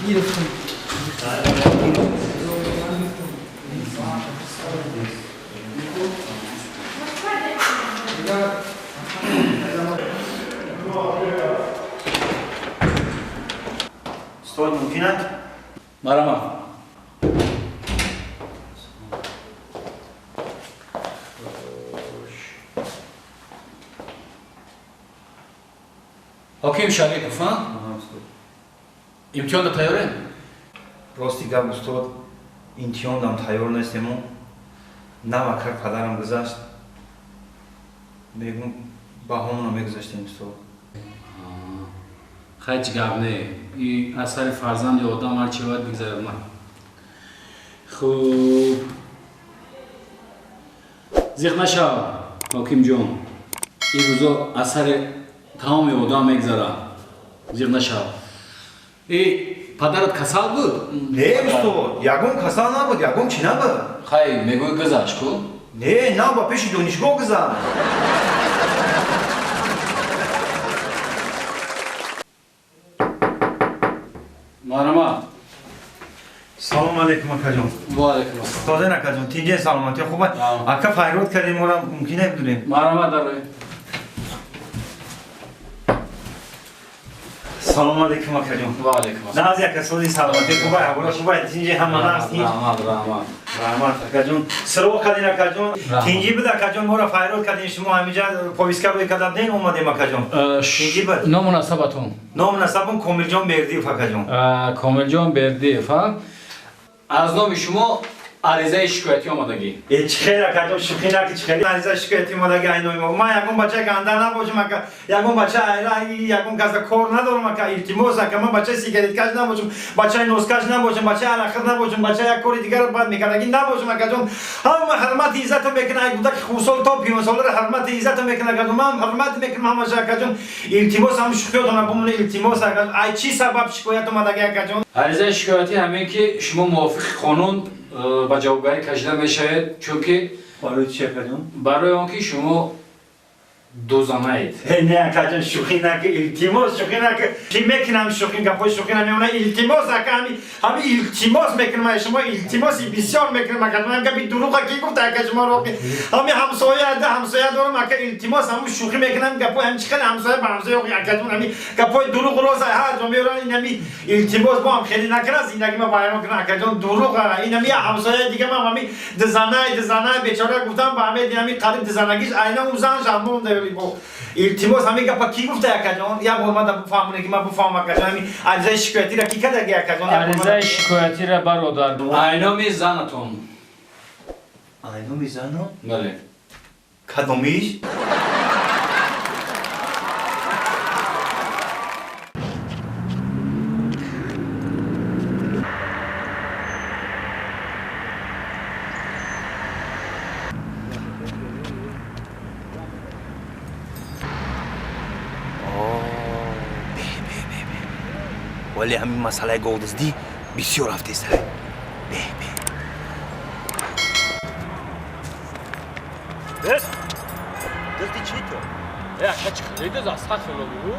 Гирифтам. Устод, мумкин аст? Марама. Ҳоким Шарипов, а? Имтиҳонда тайёрем? Рости гап, устод, имтиҳондам тайёр нестему. Навакар падарам гузашт. Мегум, баҳомона мегузаштем, устод. Ҳеҷ гап не. И аз сари фарзанди одам ҳар чи бояд бигзарад ман. Хуб. Зиқ нашав, ҳокимҷон. Ин рӯзо аз сари тамоми одам мегзарад. Зиқ нашав. И падарат касал буд? Не, устод, ягон касал набуд, ягон чӣ набуд. Хай, мегӯй гузашт ку? Не, на, ба пеши донишгоҳ гузашт. Марҳамат. Салом алейкум, акаҷон. Ва алейкум ассалом. Тоза акаҷон, тинҷе, саломатӣ хуб аст? Ака, файрод кардем, моро мумкин аст бидурем? Марҳамат, дароед. Салом алейкум, акаҷон. Ва алейкум ассалом. Нази ака, сози саломатӣ хуб аст, ҳавола хуб аст, тинҷе, ҳама наст, тинҷ. Раҳмат, раҳмат. Раҳмат, акаҷон. Сироғ кардин, акаҷон. Тинҷӣ буд, акаҷон, моро файрод кардин, шумо ҳамиҷа повиска рӯй карда будем, омадем, акаҷон. Тинҷӣ буд. Ному насабатон? Ному насабам Комилҷон Бердиев, акаҷон. Комилҷон Бердиев, а? Аз номи шумо аризаи шикоятӣ омадагӣ. Э, чӣ хел, акаҷон, шӯхӣ наки, чӣ хел аризаи шикоятӣ омадагӣ ай номи мо? Ман ягон бачаи ганда набошам, ака, ягон бача айра, ягон каса кор надорам, ака, илтимос, ака, ман бачаи сигареткаш набошам, бачаи носкаш набошам, бачаи арақхӯр набошам, бачаи як кори дигарро бад мекардагӣ набошам, акаҷон. Ҳама ҳурмати иззатро мекунад, ай кӯдаки хурдсол то пиронсоларо ҳурмати иззатро мекунад, акаҷон. Ман ҳурмат мекунам ҳамаша, акаҷон. Илтимос, ҳам шӯхиётона бумона, илтимос, акаҷон. Ай чӣ сабаб шикоят омадагӣ, акаҷон? Аризаи шикоятӣ ҳамин ки шумо мувофиқи қонун ба ҷавобгарӣ кашида мешавед, чунки барои чӣ, акаҷон? Барои он ки шумо дузанаед. Не, акаҷон, шӯхӣ наки, илтимос, шӯхӣ наки. Чӣ мекунам шӯхӣ, гапҳои шӯхӣ намемонад. Илтимос, ака, ҳами илтимос мекунам, ай шумо илтимоси бисёр мекунам, акаҷон. Ҳам гапи дурӯға ки гуфта, ака, шумо роқи. Ҳами ҳамсоя, да ҳамсоя дорам, ака, илтимос, ҳамун шӯхӣ мекунам, гапҳои ҳами чӣ хеле ҳамсоя ба ҳамсоя, акаҷон, ҳами гапҳои дурӯғ роз ҳар ҷо меоранд, ин ҳами илтимос бо ҳам хеле накунад, зиндагӣ ма вайрон кунад, акаҷон, дурӯғ. Ин ҳами ҳамсояи дига ман ҳами дизанай, дизанай бечора гуфтам ба ҳамаи ҳами қариб дизанагиш, айна ӯ зан шам монда. Илтимос, ҳамин гапа кӣ гуфта, акаҷон? Як бор ман бифаҳмоне ки ман бифаҳмам, акаҷон, ҳамин аризаи шикоятиро кӣ кардаги, акаҷон? Аризаи шикоятиро, бародар, айноми занатон. Айноми занам? Бале. Кадомиш? Вале ҳамин масъалаи говдуздӣ бисёр рафтеста. Бе, бе. Дузд? Дузди чӣ ту? Э, ака, чӣ хеле дуз астағфирулло бигӯ.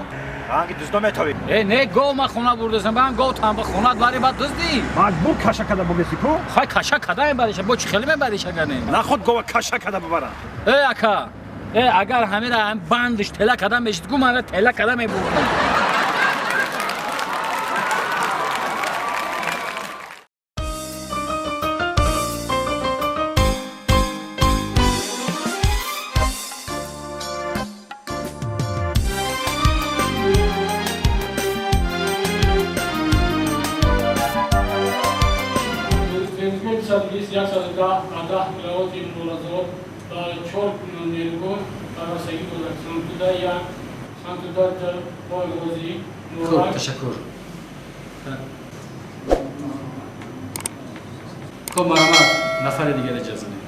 Ранги дуздо метавӣ. Э, не, гов ман хона бурдасам, ба гов там ба хонат бари баъд дуздӣ. Маҷбур каша када бугеси ку? Хай, каша када мебариша, бо чӣ хеле мебариш агар не? Нахуд гова каша када бибарам. Э, ака, э, агар ҳамира ҳам бандиш тела када мешид, гу мана тела када мебурдам. Хуб, ташаккур. Хуб, марҳамат, нафари дигар иҷоза диҳед.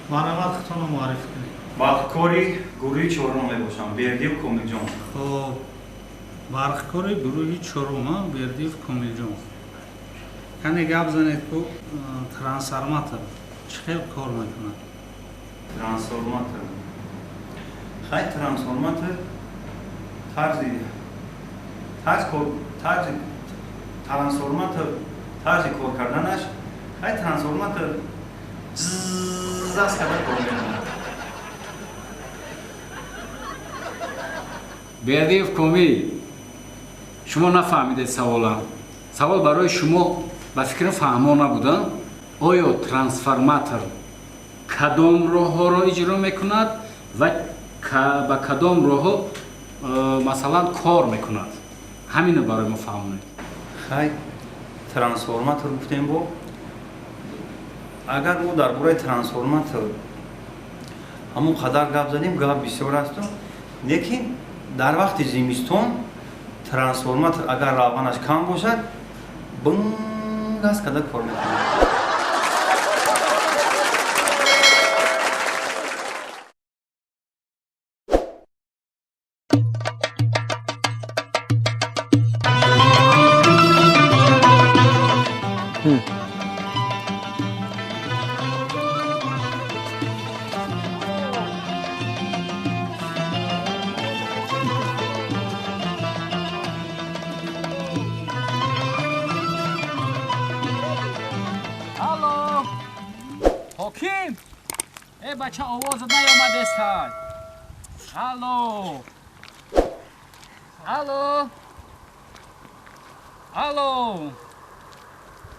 Марҳамат, худтонро муаррифӣ кунед. Ман кори гурӯҳи чорум мебошам, Бердиев Комилҷон. Хуб, Барқкори гурӯҳи чорума Бердиев Комилҷон. Кане гап занед, ку трансформатор чӣ хел кор мекунад? Трансформатор. Хай, трансформатор тарзи трансформатор, тарзи кор карданаш, хай, трансформатор заз карда кор мекунад. Бердиев Комил, шумо нафаҳмидед саволам. Савол барои шумо, ба фикрам, фаҳмо набуда. Оё трансформатор кадом роҳҳоро иҷро мекунад ва ба кадом роҳҳо, масалан, кор мекунад? Ҳамино барои мо фаҳмонед. Хай, трансформатор гуфтем, бо агар мо дар бораи трансформатор ҳамон қадар гап задем, гап бисёр асту, лекин дар вақти зимистон трансформатор агар равғанаш кам бошад, бунгаз карда кор мекунад. Алло, ҳоким, э бача, овозат наёмадестай. Алло, алло, алло,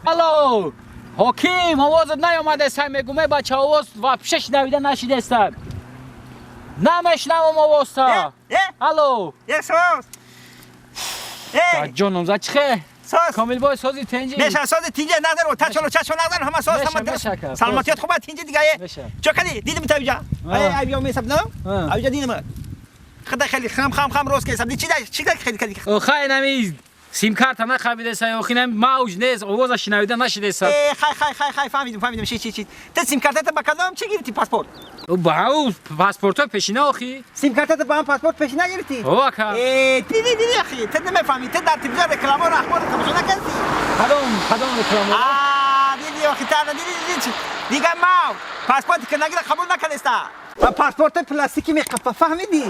алло, ҳоким, овозат наёмадестай, мегум. Э бача, овоз вообще шунавида нашидестай, намешнавам овозта. Алло. Соз. Ҷоном, за чихе? Соз. Комилбой, сози, тинҷи? Меша, сози, тинҷи, назар, тачоло чачо назар, ҳама соз, ҳама дуруст. Саломатият хуб, тинҷи дига. Чо кади? Дидим та иҷа. Ай, ай, биё месаб, на? Ай, дидим. Хада хеле хам хам хам рост кесаб. Чи да, чи да хеле кади? Хай, нами сим-карта нахабидеса, охи, нами мавҷ нест, овоза шинавида нашидеса. Э, хай, хай, хай, хай, фаҳмидим, фаҳмидим, чи, чи, чи. Те сим-картата ба кадом чи гирифти, паспорт? Ба ӯ паспортҳои пешина, охи. Сим-картата ба ҳам паспорт пешина гирифти? О, ака. Э, диди, диди, ахи, те намефаҳми, те дар телевизор рекламаро, ахборро тамошо накарди? Кадом реклама? А, диди, охи, та диди, диди, дига мав паспорти ки нагира қабул накардеста. Ба паспорти пластики меқафа, фаҳмидӣ?